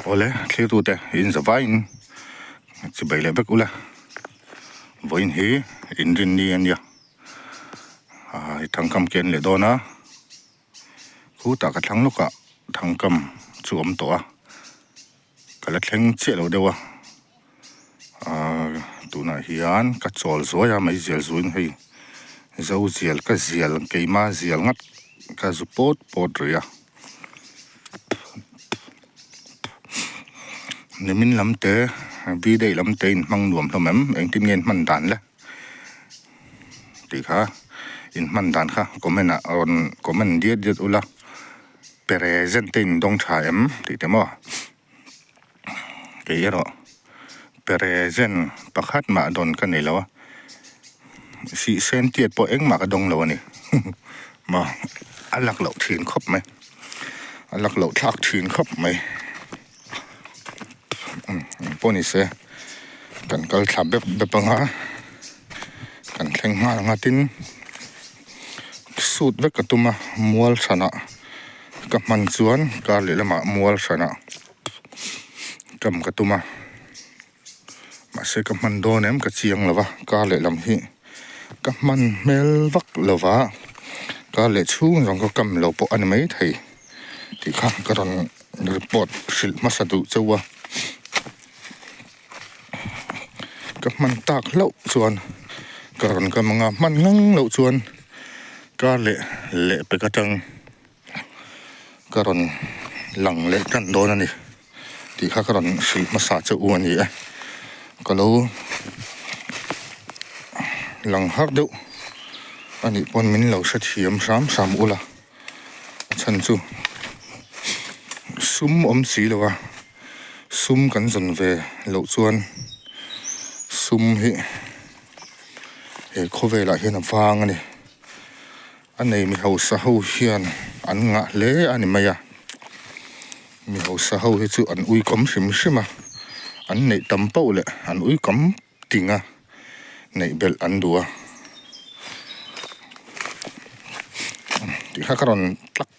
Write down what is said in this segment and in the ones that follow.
Awle thlirtute in zavaiin chibai leh vek ula vawiin hi inrinni a nia ah thangkam ken leh dawn a khutah ka thlang lawkah thangkam chu a awm tawh a ka la thleng chiah lo deuh a ah tunah hian ka chawl zuai a meizial zuiin hei zo zial ka zial keima zial ngat ka zu pawt pawt rih a. Nimin lam te V day lam te in hmang nuam hlawm em engtin nge in hman dan le tih kha in hman dan kha comment ah rawn comment diat diat ula present te in dawng tha em tih te maw kei erawh present pakhat mah dawn ka nei lo a sihsen tiat pawh engmah ka dawng lo a ni maw a lak loh thin khawp mai a lak loh thlak thin khawp mai eng pawh ni se kan kal thla bep bep ang a kan thleng nghal ang a tin suit vek ka tum a mual hranah ka hman chuan kar lehlamah mual hranah kam ka tum a mahse ka hman dawn em ka chiang lo va kar lehlam hi ka hman hmel vak lo va kar leh chhung zawng ka kam lo pawh a ni maithei tih kha ka rawn report hrilh hmasa duh chauh a ka hman tak hlauh chuan ka rawn kam anga hman ngang loh chuan kar leh leh pek atang. Ka rawn lang leh tan dawn a ni tih kha ka rawn hrilh hmasa che u a ni e. Ka lo lang har deuh a nih pawn min lo hrethiam hram hram ula a chhan chu sum awm si lo a, sum kan zawn ve loh chuan sum hi he khawvelah hian a vang a ni. A nei mi hausa ho hian an ngah hle a ni mai a, mi hausa ho hi chu an uikawm hrim hrim a, an neih tam pauh leh an uikawm ting a, neih belh an duh a. Tih kha ka rawn tlak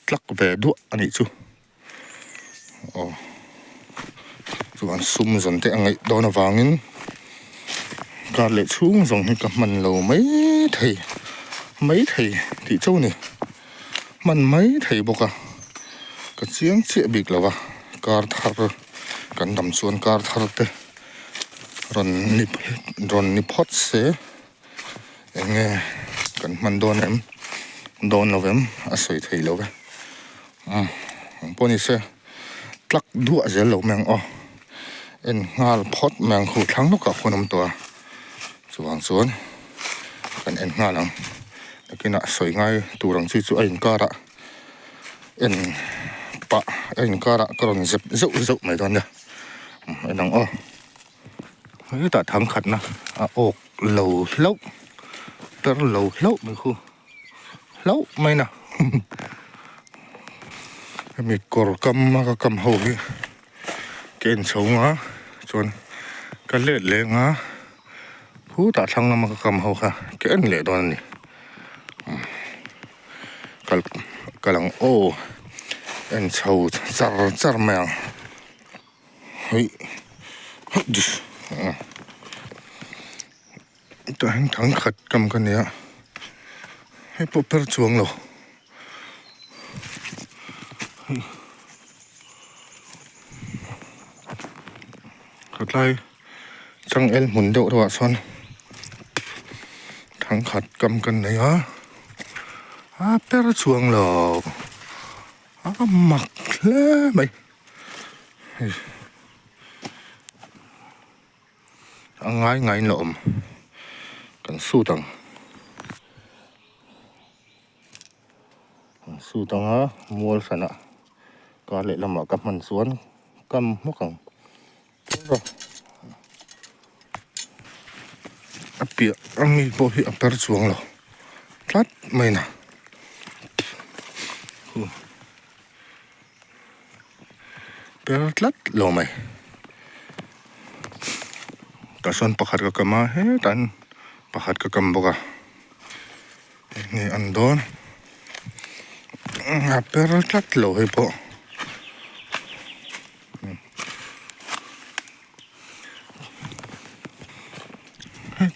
tlak ve duah a nih chu. Aw chuan sum zawn te a ngaih dawn avangin kar leh chhung zawng hi ka hman lo mai thei mai thei tih chauh a ni hman mai thei bawk a ka chiang chiah bik lo a kar thar kan dam chuan kar thar te rawn ni rawn ni phawt se eng nge kan hman dawn em dawn lo em a sawi thei lo ve umm eng pawh ni se tlak duah zel lo mai ang aw en nghal phawt mai ang khu thlang lawkah khuan a awm tawh a chuvang chuan kan en nghal ang nakinah sawi ngai tur ang chi chu a inkarah en pah a inkarah ka rawn zep zeuh zeuh mai dawn nia en ang aw. Hetah thangkhatna a awk lo hlauh per lo hlauh mai khu hlauh mai na hemi kawr kam a ka kam ho hi ka en chho nga chuan ka let leh nga khutah thlang lama ka kam ho kha ka en leh dawn a ni kal kal ang aw en chho char char mai ang. Hei tah hian thang khat kam ka nei a hei pawh per chuang lo hei khatlai changel hmun deuh reuh ah sawn thang khat kam ka nei a a per chuang lo a mak hle mai. A ngai ngaiin la awm kan sut ang kan sut ang a mual hranah kar lehlamah ka hman chuan kam hmawk ang a piah a mi pawh hi a per chuang lo tlat mai na. Per tlat lo mai tah sawn pakhat ka kam a hetah hian pakhat ka kam bawk a enge an dawn a per tlat lo hei pawh.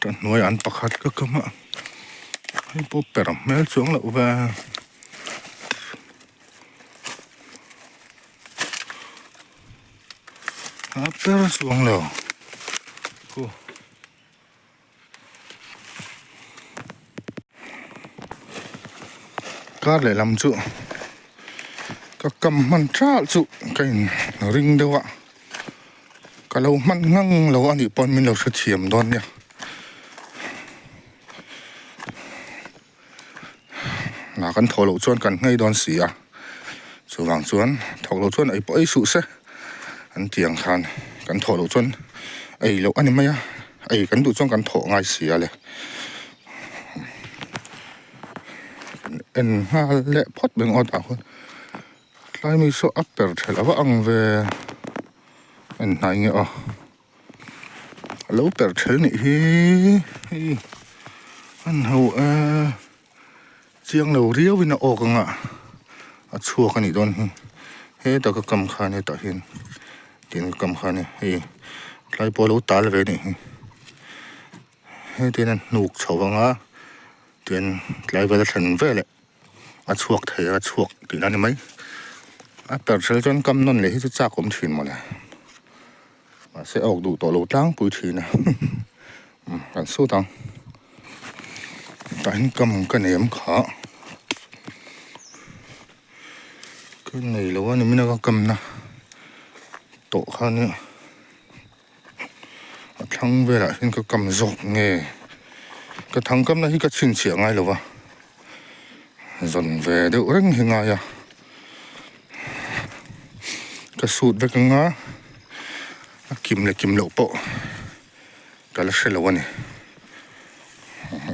A hnuaiah an pakhat ka kam a hei pawh per hmel chuang loh ve. A per chuang lo khu. Kar lehlam chu ka kam hman thalh chu ka in ring deuh a ka lo hman ngang lo a nih pawn min lo hrethiam dawn nia. Hna kan thawh loh chuan kan nghei dawn si a chuvang chuan thawk loh chuan ei pawh ei suh se an ti ang khan kan thawh loh chuan ei loh a ni mai a ei kan duh chuan kan thawh ngai si a le en nghal leh phawt mai ang aw tah khuan tlai mi saw a per thelh a va ang ve en hnai nge aw. A lo per ṭhel nih hi hei an ho e chiang lo riau in a awk anga a chhuak a nih dawn hi heta ka kam khan hetah hian tiang ka kam khan hei tlai pawh a lo tal ve a nih hi heti hian a hnuk chho anga tian tlai vel a thlen veleh a chhuak thei a chhuak tihna a ni mai a per ṭhel chuan kam nawn leh hi chu chak awm ṭhin mawle. Mahse a awk duh tawh lo tlangpui thin a umm kan sut ang tah hian kam ka nei ang kha ka nei lo a ni min a ka kam na tawh kha nia a thlang velah hian ka kam zawk nge ka thang kam na hi ka chhinchhiah ngai lo va zawn ve deuh reng hi ngai a. Ka sut vek anga a kim leh kim loh pawh ka la hre lo a ni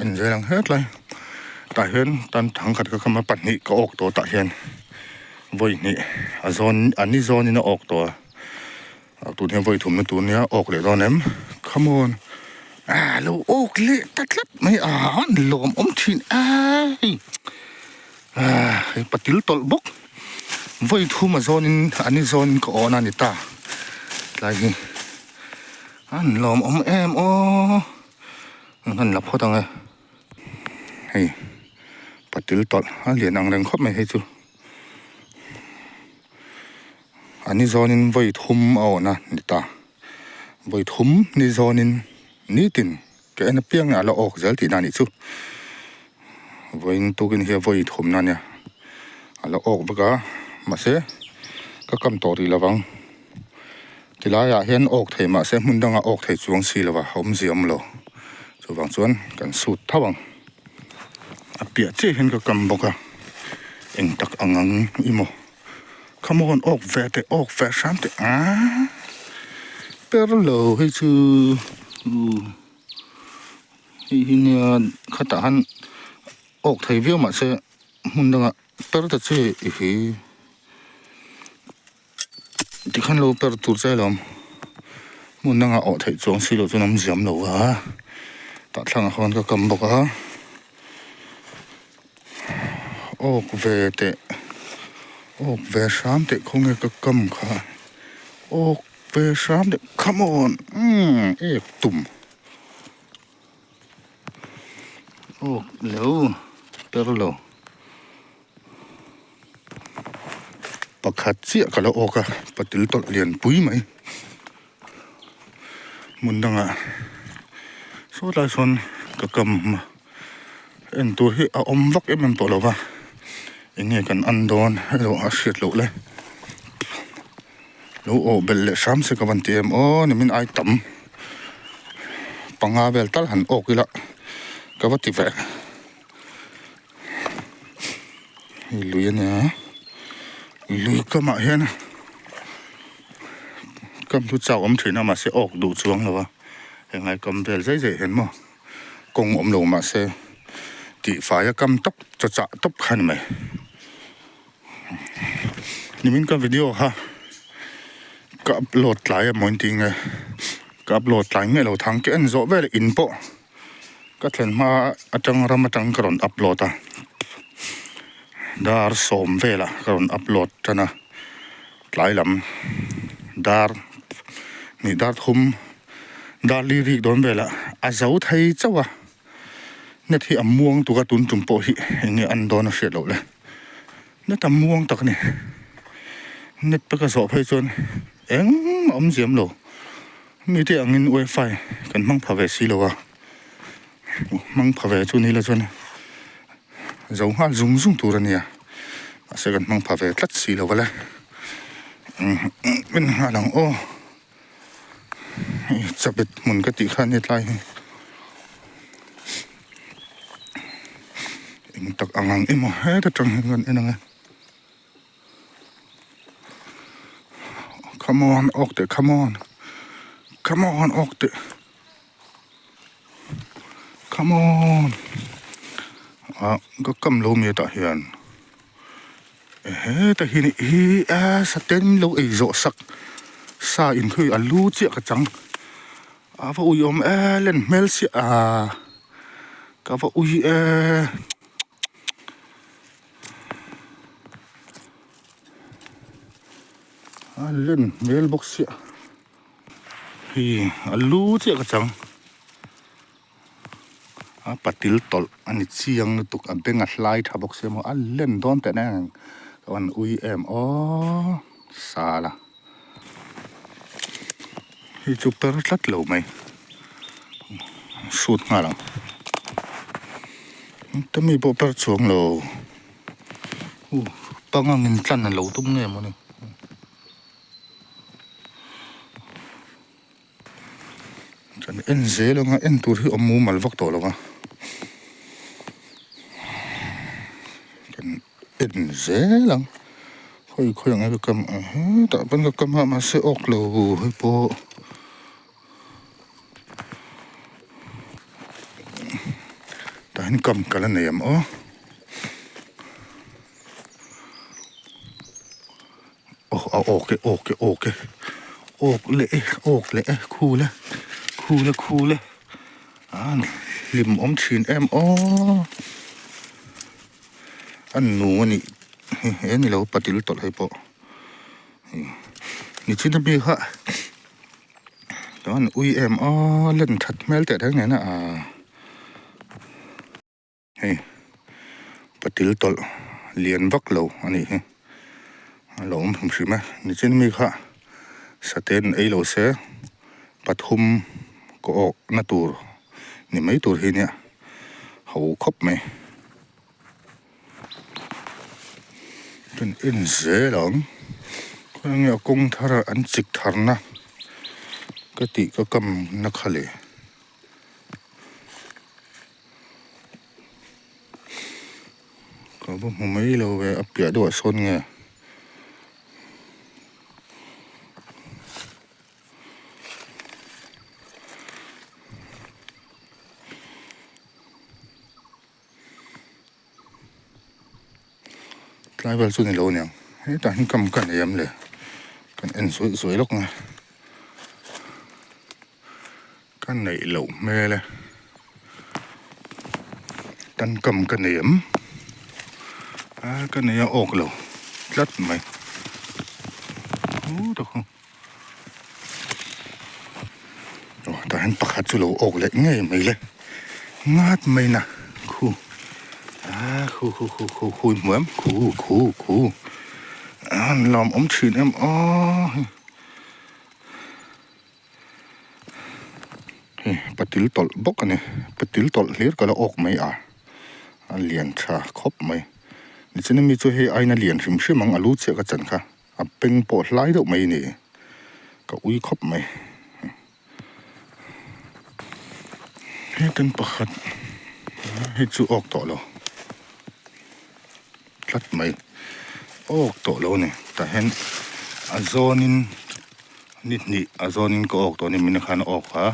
en zel ang hetlai tah hian tan thangkhat ka kham a pahnih ka awk tawh tah hian vawi hnih a zawn a ni zawnin a awk tawh a. Tun hian vawi thumna tur nia awk leh dawn em come on ah lo awk leh ta tlat mai a an lawm awm thin a hei ah hei patil tawlh bawk vawi thum a zawnin an ni zawnin ka awn a ni ta tlai hi an lawm awm em aw an han la phawt ang e hei patil tawlh a lian ang reng khawp mai hei chu. A ni zawnin vawi thum a awhna ni ta. Vawi thum ni zawnin nitin ka en apiang a la awk zel tihna a nih chu. Vawiin tukin hi a vawi thumna a nia. A la awk vek a, mahse ka kam tawh rih lovang. Tilaiah hian awk thei mahse hmun dangah awk thei chuang si lova awmzia awm lo. Chuvang chuan kan sut tho ang. A piah chiah hian ka kam bawk a, eng tak ang ang i maw. Come on awk ve teh awk ve hram teh aaa per lo hei chu umm hei hi nia khatah han awk thei viau mahse hmun dangah per ta che i hi tikhan lo per tur che alawm hmun dangah awh theih chuang si loh chuan awm ziam lo a tah thlangah khawn ka kam bawk a. Awk ve teh awk ve hram teh khawnge ka kam kha awk ve hram teh come on umm ek tum awk lo per lo pakhat chiah ka lo awk a patil tawlh lian pui mai hmun dangah saw tlai sawn ka kam a. En tur hi a awm vak em em tawh lo va eng nge kan an dawn erawh a hriat loh le lo awh belh leh hram se ka van ti em aw nimin ai tam panga vel tal han awk ila ka va ti ve hei lui a nia lui kamah hian kam chu chau awm thin a mahse awk duh chuang lo a henglai kam vel zai zai hian maw. Kawng awm lo mahse tih fai a kam tawp chaw chah tawp kha a ni mai. Nimin ka video kha ka upload tlai a maw inti nge ka upload tlai miah lo thang ka en zawh vel in pawh ka thlen hma atang ram atang ka rawn upload a dar sawm velah ka rawn upload tan a tlai lam dar hnih dar thum. Dar li rik dawn velah a. a zo thei chauh a, net hi a muang tuk a tun tum pawh hi eng nge an dawn a hriat loh le, net a muang tak a ni, net te ka zawh phei chuan engmah awm ziam lo, mite angin wifi kan hmang pha ve si lo a, hmang pha ve chu ni la chuan zo nghal zung zung tur a nia, mahse kan hmang pha ve tlat si lo a le, en nghal ang aw. Hei chapet hmun ka tih kha ania tlai hi eng tak ang ang emaw heta tang hian kan en ang e come on awk teh come on come on awk teh come on ah ka kam lo mi tah hian. Heta hi nih hi a saten lo ei zawh sak sa in khawi a lu chiah ka chang a va ui awm e len hmel chiah a ka va ui e a len hmel bawk siah hei a lu chiah ka chang. A patil tawlh a ni chiang lutuk a beng a hlai tha bawk sia maw a len dawn teh nen ka van ui em aw sala hei chu per tlat lo mai shoot nghal ang ta mi pawh per chuang lo pangangin tlan a lo tum nge mawni. Kan en zel ang a en tur hi awm mumal vak tawh lo va kan en zel ang khawi khawi ang e ka kam ang hetah pawn ka kam a mahse awk lo hei pawh tah hian kam ka la nei ang aw. Aw a awk e awk e awk e awk leh e awk leh e khul e khul e khul e a hlim awm thin em aw a nu a nih hi he ni lo patil tawlh hei pawh nichin a mi kha chuan ui em aw len that hmel teh reng nen a ah. Hei patil tawlh lian vak lo a nih hi a lo awm hrim hrim a nichin mi kha saten ei lo se pathum ka awk na tur ni mai tur hi nia ho khawp mai kan en zel ang khawi nge a kawng thar ah an chik thar na ka tih ka kam na kha le. Ka va hmu mai lo ve a piah deuhah sawn nge tlai vel chu ni lo aniang hetah hian kam ka nei em le kan en zawih zawih lawk ang e. Ka neih loh hmel e. Tan kam ka nei em? A ka nei a awk lo tlat mai. Hu tak hu. Aw tah hian pakhat chu lo awk leh ngei mai le. Ngat mai na khu. A khu khu khu khu khu in hmu em? Khu khu khu. A an lawm awm thin em aw. Hei patil tawlh bawk a ni patil tawlh hlir ka la awk mai a a lian tha khawp mai nichin ami chu hei aina lian hrim hrim ang a lu chiah ka chan kha a beng pawh hlai deuh mai a ni ka ui khawp mai hetan pakhat hei chu awk tawh lo tlat mai awk tawh lo a ni tah hian a zawnin ni hnih a zawnin ka awk tawh a ni min khan a awk a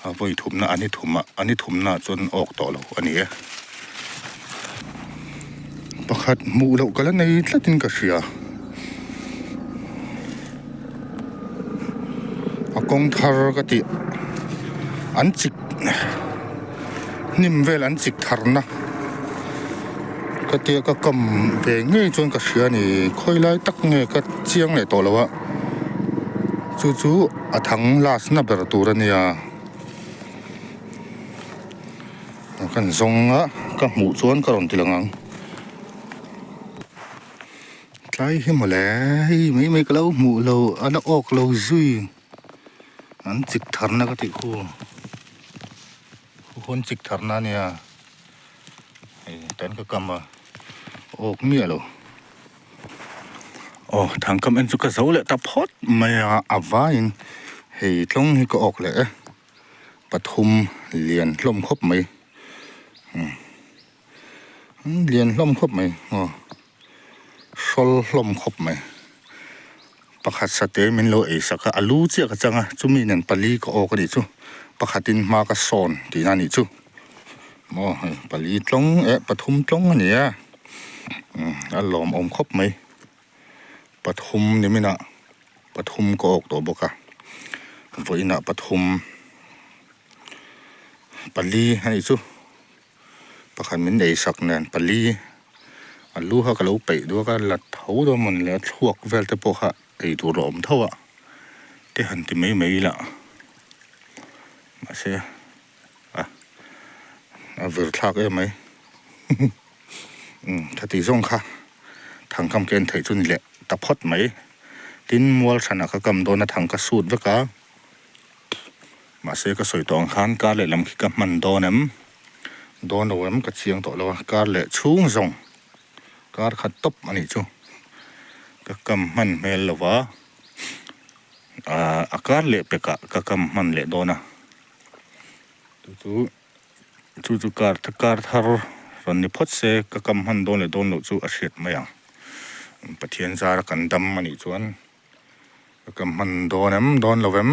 a vawi thumna a ni thumah a ni thumnaah chuan awk tawh lo a ni e pakhat hmuh loh ka la nei tlatin ka hria a kawng thar ka tih an chik. Hnim vel an chik tharna ka tia ka kam ve ngei chuan ka hria a ni khawi lai tak nge ka chiang leh tawh lo a chu chu a thang last na ber tur a nia. Kan zawng a ka hmuh chuan ka rawn ti lang ang. Tlai hi mawle hei mai mai ka lo hmuh lo a la awk lo zui an chik thar na ka tih khu khu an chik thar na ania hei tan ka kam a awk miah lo aw thangkam en chu ka zo leh ta phawt mai a a vaiin hei tlawng hi ka awk leh e. Pathum lian hlawm khawp mai umm lian hlawm khawp mai aw hrawl hlawm khawp mai pakhat satê min lo ei sak a a lu chiah ka chang a chumi nen pali ka awk a nih chu pakhatin hma ka sawn tihna a nih chu maw hei pali tlawng eh pathum tlawng a ni a umm a lawmawm khawp mai pathum ni minah. Pathum ka awk tawh bawk a, vawiinah pathum pali a nih chu pakhat min ei sak nen pali a lu kha ka lo peih duak a la tho dawn mawn le a thluak vel te pawh kha ei tur a awm tho a te han ti mai mai ila mahse a a vir thlak em mai umm khati zawng kha thangkam ka en theih chu ni leh ta phawt mai tin mual hranah ka kam dawn a thang ka sut vek a mahse ka sawi tawh ang khan kar lehlam khi ka hman dawn em dawn lo em ka chiang tawh lo a kar leh chhung zawng kar khat tawp a nih chu ka kam hman hmel lo va ahh a kar leh pekah ka kam hman leh dawn a. Chu chu chu chu car car thar rawn ni phawt se ka kam hman dawn leh dawn loh chu a hriat mai ang Pathian zara kan dam a nih chuan ka kam hman dawn em dawn lo em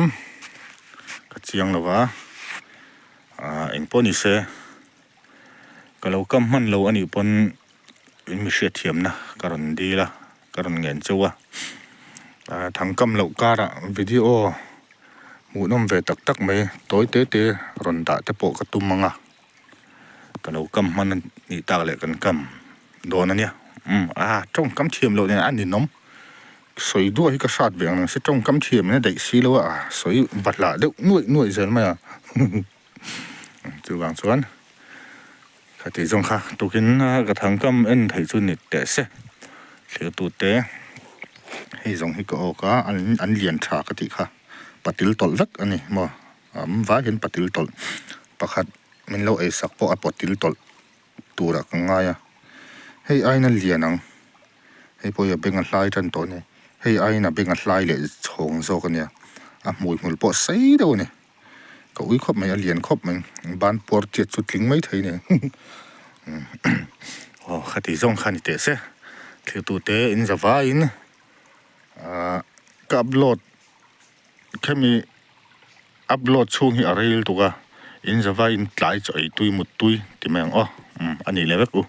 ka chiang lo va ah eng pawh ni se ka lo kam hman lo a nih pawn in mi hriatthiamna ka rawn dil a ka rawn ngen cheu a ah thangkam loh karah video hmuhnawm ve tak tak mai tawi te te rawn dah te pawh ka tum ang a ka lo kam hman a nih tak leh kan kam dawn a nia umm ah tawngkam thiam loh nen a ninawm sawi duah hi ka hrat ve ang se tawngkam thiam in a daih si lo a ah sawi bahlah deuh nuaih nuaih zel mai a chuvang chuan. Khati zawng kha tukin ka thangkam en theih chu ni teh se thirtute hei zawng hi ka awk a an lian tha ka tih kha patil tawlh vek a ni maw am vai hian patil tawlh pakhat min lo ei sak pawh a patil tawlh turah ka ngai a hei aiin a lian ang hei pawh hi a beng a hlai tan tawh a ni hei aiin a beng a hlai leh chhawng zawk a nia a hmui hmul pawh sei deuh a ni. Ka ui khawp mai a lian khawp mai ban puar chiat chu tling mai thei a ni aw khati zawng kha ni teh se thlir tute in za vaiin ahh ka upload khemi upload chhung hi a rel tuk a in za vaiin tlai chaw ei tui mut tui ti mai ang aw umm a nih leh vek u.